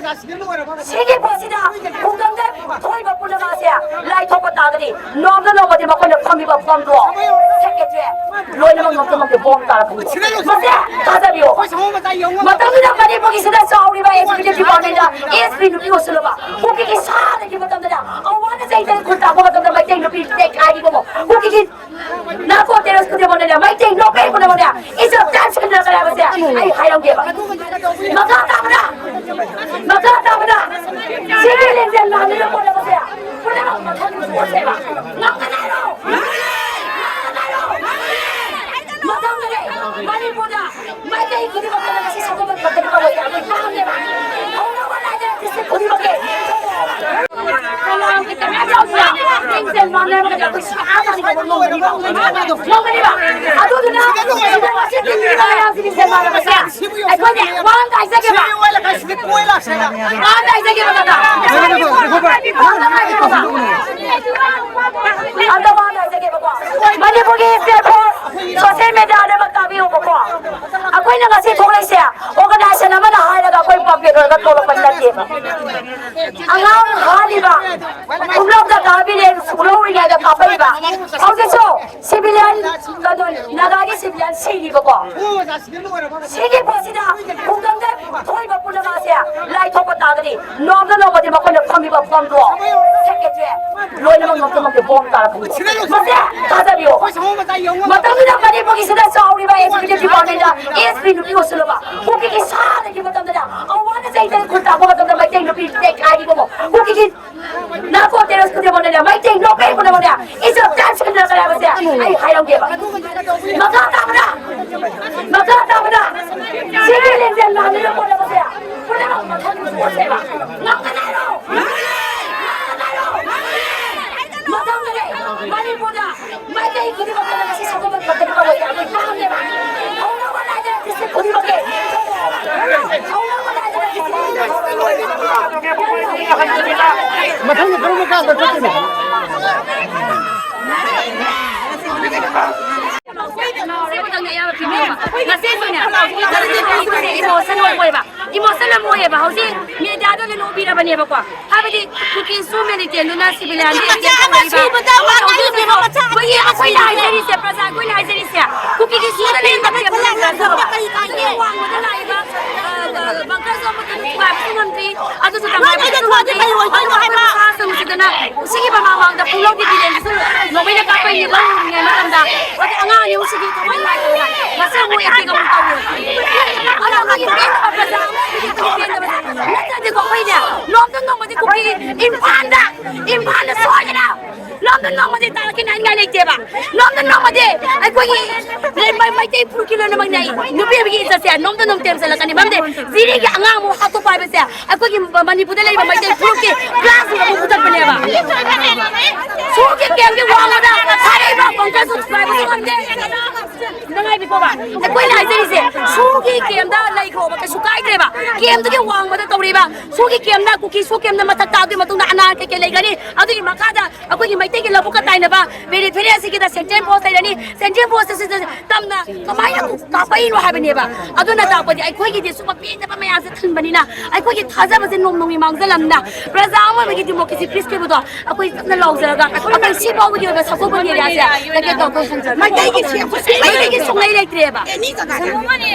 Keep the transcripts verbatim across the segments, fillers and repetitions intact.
ꯁꯤꯒꯤ ꯄꯣꯠꯁꯤꯗ ꯈꯨꯡꯒꯪꯗ ꯊꯣꯛꯏꯕ ꯄꯨꯝꯅꯃꯛ ꯑꯁꯦ ꯂꯥꯏꯊꯣꯛꯄ ꯇꯥꯔꯒꯗꯤ ꯅꯣꯡꯃꯗ ꯅꯣꯡꯃꯗꯤ ꯃꯈꯣꯏꯅ ꯐꯝꯃꯤꯕ ꯕꯣꯝꯗꯣ, ꯁꯦꯀ꯭ꯔꯦꯇꯔꯤ, ꯂꯣꯏꯅꯃꯛ ꯅꯣꯡꯃꯗ ꯅꯣꯡꯃꯗꯤ ꯕꯣꯝ ꯇꯥꯔꯛꯀꯅꯤ꯫ ꯃꯁꯦ ꯊꯥꯖꯕꯤꯌꯨ꯫ ꯃꯇꯝꯗꯨꯗ ꯃꯅꯤꯄꯨꯔꯒꯤꯁꯤꯗ ꯆꯥꯎꯔꯤꯕ ꯑꯦꯛꯖꯤꯀ꯭ꯌꯨꯇꯤꯚ ꯗꯤꯄꯥꯔꯠꯃꯦꯟꯗ ꯑꯦꯁ ꯄꯤ ꯅꯨꯄꯤ ꯑꯣꯏꯁꯤꯜꯂꯕ ꯀꯨꯀꯤꯒꯤ ꯁꯥꯗꯒꯤ ꯃꯇꯝꯗꯅ ꯑꯋꯥꯅ ꯆꯩꯗꯅ ꯈꯨꯟ ꯇꯥꯛꯄ ꯃꯇꯝꯗ ꯃꯩꯇꯩ ꯅꯨꯄꯤ ꯅꯦꯛꯈꯥꯏꯔꯤꯕꯕꯨ ꯀꯨꯀꯤꯒꯤ narco terrorist ꯈꯨꯗꯤꯡꯃꯛꯅꯦ, Meitei north east ꯄꯨꯝꯅꯃꯛꯅꯦ, ꯏꯖꯠ ꯇꯥꯟ ꯁꯟꯅ ꯀꯔꯥꯏꯕꯁꯦ ꯑꯩ ꯍꯥꯏꯔꯝꯒꯦꯕ꯫ ꯃꯈꯥ ꯇꯥꯕꯗ, ꯃꯈꯥ ꯇꯥꯕꯗ, ꯁꯤꯒꯤ ꯂꯤꯡꯖꯦꯜ ꯃꯥꯟꯅꯅ ꯍꯣꯠꯅꯕꯁꯦ ꯄꯨꯝꯅꯃꯛ ꯃꯊꯪ ꯄꯣꯠꯁꯦꯕ꯫ ꯉꯝꯒꯅꯤ ꯍꯥꯏꯔꯣ? ꯉꯝꯒꯅꯤ ꯍꯥꯏꯔꯣ? ꯃꯊꯪꯗꯅꯦ, ꯃꯅꯤꯄꯨꯔꯗ ꯃꯩꯇꯩ ꯈꯨꯗꯤꯡꯃꯛꯇ ꯉꯁꯤ ꯁꯒꯣꯜꯕꯟ ꯈꯛꯇꯅꯤ ꯇꯧꯔꯣꯏꯁꯦ, ꯑꯩꯈꯣꯏ ꯇꯥꯡꯉꯦꯕ꯫ ꯍꯧꯅꯕ ꯅꯥꯏꯗꯅ ꯗꯤꯁꯇ꯭ꯔꯤꯛ ꯈꯨꯗꯤꯡꯃꯛꯀꯤ ꯂꯤꯡꯖꯦꯜ ꯃꯥꯟꯅꯔꯒꯗꯤ ꯑꯩꯈꯣꯏ ꯁꯤ ꯑꯥ ꯇꯥꯟꯅ ꯌꯧꯕ ꯉꯝꯒꯅꯤꯕ꯫ ꯉꯝꯒꯅꯤꯕ꯫ ꯑꯗꯨꯗꯨꯅ ꯁꯤꯗ ꯉꯁꯤ ꯇꯤꯟꯕꯤꯔꯤꯕ ꯃꯌꯥꯝꯁꯤ ꯂꯤꯡꯖꯦꯜ ꯃꯥꯟꯅꯕꯁꯦ ꯑꯩꯈꯣꯏꯅꯦ ꯋꯥ ꯑꯃ ꯍꯥꯏꯖꯒꯦꯕ꯫ ꯋꯥ ꯑꯃ ꯍꯥꯏꯖꯒꯦꯕ ꯀꯀꯥ꯫ ꯑꯝꯇ ꯋꯥ ꯑꯃ ꯍꯥꯏꯖꯒꯦꯕꯀꯣ꯫ ꯃꯅꯤꯄꯨꯔꯒꯤ ꯁ꯭ꯇꯦꯠ ꯐꯣꯔꯁ ꯁꯣꯁꯤꯌꯦꯜ ꯃꯦꯗꯤꯌꯥꯗ ꯑꯃ ꯇꯥꯕꯤꯌꯨꯕꯀꯣ꯫ ꯑꯩꯈꯣꯏꯅ ꯉꯁꯤ ꯊꯣꯛꯂꯛꯏꯁꯦ ꯑꯣꯔꯒꯅꯥꯏꯖꯦꯁꯟ ꯑꯃꯅ ꯍꯥꯏꯔꯒ ꯑꯩꯈꯣꯏ ꯄꯝꯐꯦꯠ ꯑꯣꯏꯔꯒ ꯊꯣꯛꯂꯛꯄ ꯅꯠꯇꯦꯕ꯫ ꯑꯉꯥꯡ ꯍꯥꯠꯂꯤꯕ, ꯈꯨꯡꯒꯪꯗ ꯀꯥꯕꯤꯔꯦ, ꯁ꯭ꯀꯨꯜ ꯍꯧꯔꯤꯉꯩꯗ ꯀꯥꯞꯄꯛꯏꯕ, ꯍꯧꯖꯤꯛꯁꯨ ꯁꯤꯚꯤꯂꯤꯌꯟ, ꯀꯩꯅꯣ, ꯅꯥꯒꯥꯒꯤ ꯁꯤꯚꯤꯂꯤꯌꯟ ꯁꯤꯔꯤꯕꯀꯣ꯫ ꯁꯤꯒꯤ ꯄꯣꯠꯁꯤꯗ ꯈꯨꯡꯒꯪꯗ ꯊꯣꯛꯏꯕ ꯄꯨꯝꯅꯃꯛꯁꯦ ꯂꯥꯏꯊꯣꯛꯄ ꯇꯥꯔꯒꯗꯤ ꯅꯣꯡꯃꯗ ꯅꯣꯡꯃꯗꯤ ꯃꯈꯣꯏꯅ ꯐꯝꯃꯤꯕ ꯐꯝꯗꯣ, ꯁꯦꯀ꯭ꯔꯦꯇꯔꯤ, ꯂꯣꯏꯅꯃꯛ ꯅꯣꯡꯃꯗ ꯅꯣꯡꯃꯗꯤ ꯕꯣꯝ ꯇꯥꯔꯛꯀꯅꯤ꯫ ꯃꯁꯦ ꯊꯥꯖꯕꯤꯌꯨ꯫ ꯃꯇꯝꯗꯨꯗ ꯃꯅꯤꯄꯨꯔꯒꯤꯁꯤꯗ ꯆꯥꯎꯔꯤꯕ ꯑꯦꯛꯖꯤꯀ꯭ꯌꯨꯇꯤꯚ ꯗꯤꯄꯥꯔꯠꯃꯦꯟꯗ ꯑꯦꯁ ꯄꯤ ꯅꯨꯄꯤ ꯑꯣꯏꯁꯤꯜꯂꯕ ꯀꯨꯀꯤꯒꯤ ꯁꯥꯗꯒꯤ ꯃꯇꯝꯗꯨꯗ ꯑꯋꯥꯅ ꯆꯩꯗꯅ ꯈꯨꯟ ꯇꯥꯛꯄ ꯃꯇꯝꯗ ꯃꯩꯇꯩ ꯅꯨꯄꯤ ꯅꯦꯛꯈꯥꯏꯔꯤꯕꯕꯨ ꯀꯨꯀꯤꯒꯤ narco terrorist ꯈꯨꯗꯤꯡꯃꯛꯅꯅꯦ, Meitei north east ꯄꯨꯝꯅꯃꯛꯅꯦ, ꯏꯖꯠ ꯇꯥꯟ ꯁꯟꯅ ꯀꯔꯥꯏꯕꯁꯦ ꯑꯩ ꯍꯥꯏꯔꯝꯒꯦꯕ꯫ ꯃꯈꯥ ꯇꯥꯕꯗ, ꯃꯈꯥ ꯇꯥꯕꯗ ꯁꯤꯒꯤ ꯂꯤꯡꯖꯦꯜ ꯃꯥꯟꯅꯅ ꯍꯣꯠꯅꯕꯁꯦ ꯄꯨꯝꯅꯃꯛ ꯃꯊꯪꯒꯤ ꯄꯣꯠꯁꯦꯕ꯫ ꯉꯝꯒꯅꯤ ꯍꯥꯏꯔꯣ? ꯉꯝꯒꯅꯤ ꯍꯥꯏꯔꯣ? ꯃꯊꯪꯗꯅꯦ, ꯃꯅꯤꯄꯨꯔꯗ ꯃꯩꯇꯩ ꯈꯨꯗꯤꯡꯃꯛꯇ ꯉꯁꯤ ꯁꯒꯣꯜꯕꯟ ꯈꯛꯇꯗꯤ ꯇꯧꯔꯣꯏ, ꯑꯩꯈꯣꯏ ꯇꯥꯡꯉꯦꯕ꯫ ꯍꯧꯅꯕ ꯅꯥꯏꯗꯅ ꯗꯤꯁꯇ꯭ꯔꯤꯛ ꯈꯨꯗꯤꯡꯃꯛꯀꯤ, ꯍꯧꯅꯕ ꯅꯥꯏꯗꯅ ꯗꯤꯁꯇ꯭ꯔꯤꯛ ꯈꯨꯗꯤꯡꯃꯛꯀꯤ ꯃꯊꯪꯗ ꯀꯔꯝꯕ ꯀꯥꯟꯗ ꯆꯠꯇꯣꯏꯅꯣ? ꯉꯁꯤꯁꯨꯅꯦ, ꯏꯃꯣꯁꯟ ꯑꯣꯏꯕ, ꯏꯃꯣꯁꯟ ꯑꯃ ꯑꯣꯏꯌꯦꯕ꯫ ꯍꯧꯖꯤꯛ ꯃꯦꯗꯤꯌꯥ ꯂꯣꯕꯤꯔꯕꯅꯦꯕꯀꯣ꯫ ꯍꯥꯏꯕꯗꯤ ꯀꯨꯀꯤꯁꯨ ꯃꯤꯂꯤꯇꯦꯟꯗꯨꯅ ꯁꯤꯚꯤꯂꯤꯌꯟꯗꯤ ꯑꯦꯇꯦꯛ ꯇꯧꯔꯛꯏꯕ꯫ ꯑꯩꯈꯣꯏꯒꯤ, ꯑꯩꯈꯣꯏꯅ ꯍꯥꯏꯖꯔꯤꯁꯦ, ꯄ꯭ꯔꯖꯥ ꯑꯩꯈꯣꯏꯅ ꯍꯥꯏꯖꯔꯤꯁꯦ, ꯀꯨꯀꯤꯒꯤ ꯁꯨꯗ ꯂꯩꯔꯤꯕ ꯀꯦꯝ ꯂꯩꯕ ꯑꯗꯨꯒꯤ ꯋꯥꯡꯃꯗ ꯂꯥꯛꯏꯕ, ꯑ, ꯑ, ꯕꯪꯀꯔꯁꯨ ꯑꯃꯠꯇ ꯊꯨꯒꯥꯏꯕꯁꯨ ꯉꯝꯗ꯭ꯔꯤ꯫ ꯑꯗꯨꯁꯨ ꯇꯪꯈꯥꯏ ꯐꯥꯎꯕꯁꯨ ꯉꯝꯗ꯭ꯔꯤ꯫ ꯑꯗꯨꯒ ꯑꯩꯈꯣꯏ ꯃꯈꯥꯁꯤꯡꯁꯤꯗꯅ ꯁꯤꯒꯤ ꯃꯃꯥꯡ ꯃꯃꯥꯡꯗ ꯄꯨꯡꯂꯧꯒꯤ ꯕꯤꯔꯦꯟꯁꯤꯁꯨ ꯅꯣꯡꯃꯩꯅ ꯀꯥꯞꯄꯩꯅꯦ ꯂꯧꯔꯨꯔꯤꯉꯩ ꯃꯇꯝꯗ꯫ ꯑꯗꯩ ꯑꯉꯥꯡ ꯑꯅꯤ ꯑꯍꯨꯝꯁꯤꯗꯤ ꯊꯋꯥꯏ ꯅꯨꯡꯉꯥꯏꯇꯗꯅ ꯉꯁꯤ ꯑꯃꯨꯛ ꯑꯦꯇꯦꯛ ꯑꯃꯨꯛ ꯇꯧꯔꯦ꯫ ꯑꯗꯣ ꯑꯩꯈꯣꯏꯒꯤ ꯄꯦꯟꯗꯕ ꯄ꯭ꯔꯖꯥ ꯑꯃ, ꯑꯩꯈꯣꯏꯒꯤ ꯄꯦꯟꯗꯕ ꯅꯠꯇ꯭ꯔꯗꯤꯀꯣ ꯑꯩꯈꯣꯏꯅꯦ ꯅꯣꯡꯃ ꯅꯣꯡꯃꯗꯤ ꯀꯨꯀꯤ ꯏꯝꯐꯥꯜꯗ, ꯏꯝꯐꯥꯜꯗ ꯁꯣꯏꯗꯅ ꯅꯣꯡꯃ ꯅꯣꯡꯃꯗꯤ ꯇꯥꯔꯛꯈꯤꯅꯤ ꯍꯥꯏꯅꯤꯡꯉꯥꯏ ꯂꯩꯇꯦꯕ꯫ ꯅꯣꯡꯃ ꯅꯣꯡꯃꯗꯤ ꯑꯩꯈꯣꯏꯒꯤ ꯃꯩ-, ꯃꯩꯇꯩ ꯐꯨꯔꯨꯞꯀꯤ ꯂꯣꯏꯅꯃꯛꯅꯦ ꯑꯩ ꯅꯨꯄꯤ ꯑꯃꯒꯤ ꯏꯖꯠꯁꯦ ꯅꯣꯡꯃꯗ ꯅꯣꯡꯃ ꯇꯦꯝꯖꯜꯂꯛꯀꯅꯤ꯫ ꯃꯔꯝꯗꯤ ꯖꯤꯔꯤꯒꯤ ꯑꯉꯥꯡ ꯑꯃ ꯍꯥꯠꯇꯣꯛꯄ ꯍꯥꯏꯕꯁꯦ ꯑꯩꯈꯣꯏꯒꯤ ꯃꯅꯤꯄꯨꯔꯗ ꯂꯩꯔꯤꯕ ꯃꯩꯇꯩ ꯐꯨꯔꯨꯞꯀꯤ ꯀ꯭ꯂꯥꯁ ꯑꯃ ꯄꯨꯊꯠꯄꯅꯦꯕ꯫ ꯁꯨꯒꯤ ꯀꯦꯝꯒꯤ ꯋꯥꯡꯃꯗ ꯊꯥꯔꯛꯏꯕ ꯀꯣꯡꯀ꯭ꯔꯦꯁ ꯁꯨ ꯊꯨꯒꯥꯏꯕꯁꯨ ꯉꯝꯗꯦ꯫ ꯅꯪ ꯍꯥꯏꯕꯤꯀꯣꯕ, ꯑꯩꯈꯣꯏꯅ ꯍꯥꯏꯖꯔꯤꯁꯦ ꯁꯨꯒꯤ ꯀꯦꯝꯗ ꯂꯩꯈ꯭ꯔꯣꯕ ꯀꯩꯁꯨ ꯀꯥꯏꯗ꯭ꯔꯦꯕ꯫ ꯀꯦꯝꯗꯨꯒꯤ ꯋꯥꯡꯃꯗ ꯇꯧꯔꯤꯕ ꯁꯨꯒꯤ ꯀꯦꯝꯅ ꯀꯨꯀꯤ ꯁꯨ ꯀꯦꯝꯅ ꯃꯊꯛꯇ ꯑꯗꯨꯒꯤ ꯃꯇꯨꯡꯗ ꯑꯅꯥ ꯀꯩꯀꯩ ꯂꯩꯒꯅꯤ꯫ ꯑꯗꯨꯒꯤ ꯃꯈꯥꯗ ꯑꯩꯈꯣꯏꯒꯤ ꯃꯩꯇꯩꯒꯤ ꯂꯧꯕꯨꯛꯀ ꯇꯥꯏꯅꯕ ꯄꯦꯔꯤꯐꯦꯔꯤ ꯑꯁꯤꯒꯤꯗ ꯁꯦꯟꯇ꯭ꯔꯦꯜ ꯐꯣꯔꯁ ꯂꯩꯔꯅꯤ꯫ ꯁꯦꯟꯇ꯭ꯔꯦꯜ ꯐꯣꯔꯁ ꯑꯁꯤꯗ ꯇꯝꯅ ꯀꯃꯥꯏꯅ ꯀꯥꯞꯄꯛꯏꯅꯣ ꯍꯥꯏꯕꯅꯦꯕ꯫ ꯑꯗꯨꯅ ꯇꯥꯛꯄꯗꯤ ꯑꯩꯈꯣꯏꯒꯤꯗꯤ ꯁꯨꯝꯕ ꯄꯦꯟꯗꯕ ꯃꯌꯥꯝꯁꯦ ꯊꯟꯕꯅꯤꯅ ꯑꯩꯈꯣꯏꯒꯤ ꯊꯥꯖꯕꯁꯦ ꯅꯣꯡꯃ ꯅꯣꯡꯃꯒꯤ ꯃꯥꯡꯖꯜꯂꯝꯅ ꯄ꯭ꯔꯖꯥ ꯑꯃ ꯑꯣꯏꯕꯒꯤ ꯗꯤꯃꯣꯀ꯭ꯔꯦꯁꯤ ꯄ꯭ꯔꯤꯟꯁꯤꯄꯜꯗꯣ ꯑꯩꯈꯣꯏ ꯀꯟꯅ ꯂꯥꯎꯖꯔꯒ ꯑꯩꯈꯣꯏ ꯁꯤ ꯐꯥꯎꯕꯒꯤ ꯑꯣꯏꯕ ꯁꯒꯣꯜꯕꯟ ꯑꯦꯔꯤꯌꯥꯁꯦ ꯇꯀꯦꯠ ꯇꯧ-, ꯑꯩꯈꯣꯏ ꯍꯟꯖꯔꯦ꯫ ꯃꯩꯇꯩꯒꯤ ꯁꯦꯝꯕ ꯃꯩꯇꯩꯒꯤ ꯁꯨꯡꯂꯩ ꯂꯩꯇ꯭ꯔꯦꯕ꯫ ꯁꯤꯗꯤ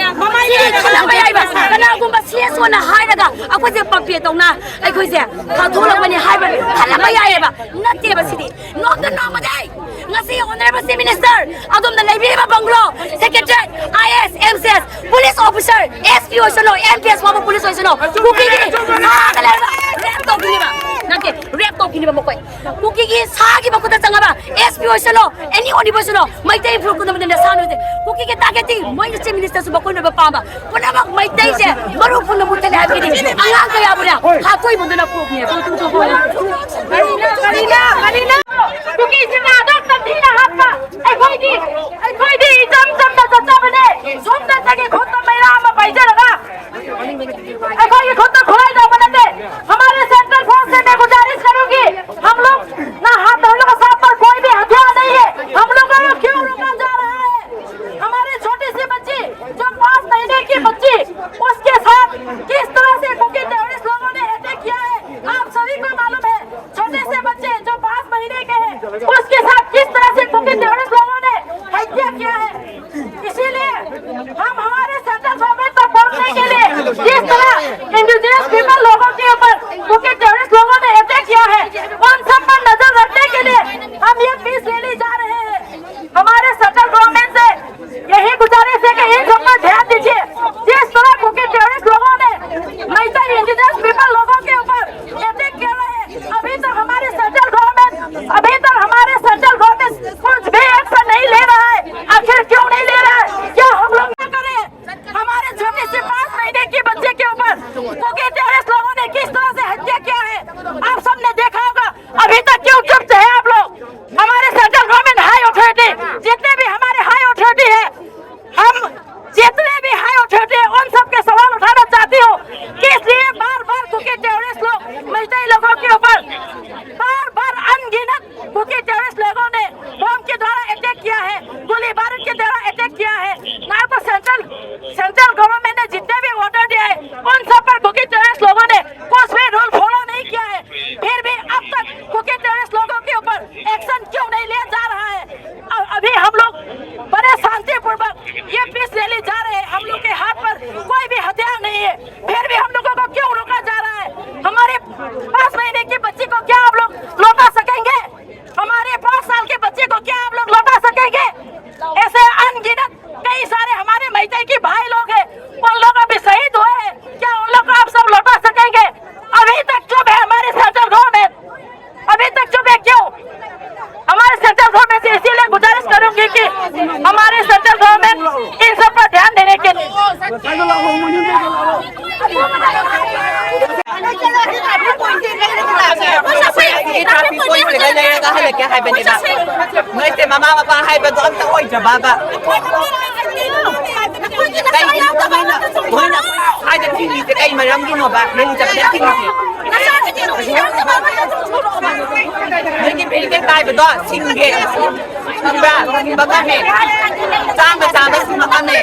ꯈꯟꯅꯕ ꯌꯥꯏꯕ꯫ ꯀꯅꯥꯒꯨꯝꯕ ꯁꯤ ꯑꯦꯁ ꯑꯣꯅ ꯍꯥꯏꯔꯒ ꯑꯩꯈꯣꯏꯁꯦ ꯄꯞꯄꯦ ꯇꯧꯅ ꯑꯩꯈꯣꯏꯁꯦ ꯊꯥꯊꯣꯛꯂꯛꯄꯅꯤ ꯍꯥꯏꯕ ꯈꯟꯅꯕ ꯌꯥꯏꯌꯦꯕ꯫ ꯅꯠꯇꯦꯕ ꯁꯤꯗꯤ꯫ ꯅꯣꯡꯃꯗ ꯅꯣꯡꯃꯗꯤ ꯉꯁꯤ Honourable Chief Minister ꯑꯗꯣꯝꯅ ꯂꯩꯕꯤꯔꯤꯕ bungalow, Secretariat, I A S, M C S, police officer, S P ꯑꯣꯏꯁꯅꯨ, ꯑꯦꯝ ꯄꯤ ꯑꯦꯁ ꯐꯥꯎꯕ police ꯑꯣꯏꯁꯅꯨ, ꯀꯨꯀꯤꯒꯤ ꯁꯥꯗ ꯂꯩꯔꯒ rape ꯇꯧꯈꯤꯅꯤꯕ꯫ ꯅꯠꯇꯦ, rape ꯇꯧꯈꯤꯅꯤꯕ ꯃꯈꯣꯏ꯫ ꯀꯨꯀꯤꯒꯤ ꯁꯥꯒꯤ ꯃꯈꯨꯠꯇ ꯆꯪꯉꯕ ꯑꯦꯁ ꯄꯤ ꯑꯣꯏꯁꯅꯨ, ꯑꯦꯅꯤ ꯑꯣꯏꯕ ꯑꯣꯏꯁꯅꯨ, ꯃꯩꯇꯩ ꯐꯨꯔꯨꯞ ꯄꯨꯝꯅꯃꯛꯅ ꯅꯁꯥ ꯅꯣꯏꯗꯦ꯫ ꯀꯨꯀꯤꯒꯤ targetꯇꯤ ꯃꯣꯏꯒꯤ Chief Ministerꯁꯨ ꯃꯈꯣꯏꯅ ꯑꯣꯏꯕ ꯄꯥꯝꯕ꯫ ꯄꯨꯝꯅꯃꯛ ꯃꯩꯇꯩꯁꯦ ꯃꯔꯨ ꯄꯨꯟꯅ ꯃꯨꯠꯊꯠꯂꯦ ꯍꯥꯏꯕꯒꯤꯗꯤ ꯑꯉꯥꯡ ꯀꯌꯥꯕꯨꯅꯦ ꯍꯥꯠꯇꯣꯛꯏꯕꯗꯨꯅ ꯄ꯭ꯔꯨꯐꯅꯦꯕ꯫ ꯀꯔꯤꯅ, ꯀꯔꯤꯅ, ꯀꯔꯤꯅ? ꯀꯨꯀꯤꯁꯤꯡꯅ ꯑꯗꯨꯛ ꯇꯝꯊꯤꯅ ꯍꯥꯠꯄ ꯑꯩꯈꯣꯏꯗꯤ, ꯑꯩꯈꯣꯏꯗꯤ ꯏꯆꯝ ꯆꯝꯅ ꯆꯠꯆꯕꯅꯦ꯫ ꯁꯣꯝꯗ ꯆꯒꯦ ꯈꯨꯠꯇ ꯃꯩꯔꯥ ꯑꯃ ꯄꯥꯏꯖꯔꯒ ꯑꯩꯈꯣꯏꯒꯤ ꯈꯨꯠꯇ ꯈꯨꯠꯂꯥꯏ ꯇꯧꯕ ꯅꯠꯇꯦ꯫ हमारे सेंट्रल फोर्स से मैं गुजारिश करूंगी, हम लोग ना हाथ, हम लोग के साथ पर कोई भी हथियार नहीं है, हम लोगों को क्यों रोका जा रहा है? हमारी छोटी सी बच्ची, जो पाँच महीने की बच्ची, उसके साथ किस तरह से कुकी टेररिस्ट लोगों ने पीपल लोगों के ऊपर अटैक कर रहे हैं। अभी तक हमारे सेंट्रल गवर्नमेंट, अभी तक हमारे सेंट्रल गवर्नमेंट कुछ भी एक्शन नहीं ले रहा है। आखिर क्यों नहीं ले रहा है? क्या हम लोग क्या करें? हमारे छोटे से पाँच महीने के बच्चे के ऊपर कुकी टेररिस्ट लोगों ने किस तरह से हत्या किया है, आप सबने देखा होगा। अभी तक क्यों चुप थे आप लोग? हमारे सेंट्रल गवर्नमेंट, हाई अथॉरिटी, जितने भी हमारे हाई अथॉरिटी है, हम जितने भी हाई अथॉरिटी है, उन सबके सवाल उठाना चाहती हूँ कि इसलिए बार बार कुकी टेररिस्ट लोग मजदूर लोगों के ऊपर बार बार अनगिनत कुकी टेररिस्ट लोगों ने बम के द्वारा अटैक किया है, गोली बारूद के द्वारा अटैक किया है। ना तो सेंट्रल सेंट्रल गवर्नमेंट ने जितने भी ऑर्डर दिया है, उन सब पर कुकी टेररिस्ट लोगों ने कुछ भी रूल फॉलो नहीं किया है। फिर भी अब तक कुकी टेररिस्ट लोगों के ऊपर एक्शन क्यों नहीं लिया जा रहा है? अ- अभी हम लोग बड़े शांतिपूर्वक ये पीस रैली जा रहे हैं, हम लोग के हाथ पर कोई भी हथियार नहीं है, फिर भी हम लोगों को क्यों रोका जा रहा है? हमारे पाँच महीने की बच्ची को क्या आप लोग लौटा सकेंगे? हमारे पाँच साल के बच्चे को क्या आप लोग लौटा सकेंगे? ऐसे अनगिनत कई सारे हमारे मैतेई के भाई लोग हैं, उन लोग अभी शहीद हुए हैं, क्या उन लोग को आप सब लौटा सकेंगे? अभी तक चुप है हमारे सेंट्रल गवर्नमेंट, अभी तक चुप है। क्यों? हमारे सेंट्रल गवर्नमेंट से इसीलिए गुजारिश करूंगी कि हमारे सेंट्रल गवर्नमेंट इन सब पर ध्यान देने के लिए ꯁꯤꯒꯤ ꯇ꯭ꯔꯥꯐꯤꯛ ꯄꯣꯏꯟꯠꯁꯤꯗ ꯂꯩꯔꯒ ꯍꯜꯂꯛꯀꯦ ꯍꯥꯏꯕꯅꯦꯕ꯫ ꯅꯣꯏꯁꯦ ꯃꯃꯥ ꯃꯄꯥ ꯍꯥꯏꯕꯗꯣ ꯑꯝꯇ ꯑꯣꯏꯗ꯭ꯔꯕꯕ? ꯀꯩꯒꯤꯅꯣ ꯃꯣꯏꯅ ꯃꯣꯏꯅ ꯁ꯭ꯋꯥꯏꯗ ꯊꯤꯡꯉꯤꯁꯦ ꯀꯩ ꯃꯔꯝꯒꯤꯅꯣꯕ? ꯅꯪ ꯆꯠꯄꯗ ꯊꯤꯡꯉꯤꯁꯦ? ꯅꯣꯏꯒꯤ ꯕꯦꯔꯤꯀꯦꯠ ꯄꯥꯏꯕꯗꯣ ꯁꯤꯡꯒꯦ꯫ ꯈꯪꯕ꯭ꯔꯥ? ꯁꯤꯡꯕ ꯉꯝꯃꯦ꯫ ꯆꯥꯝꯃ ꯆꯥꯝꯃ ꯁꯤꯡꯕ ꯉꯝꯃꯦ꯫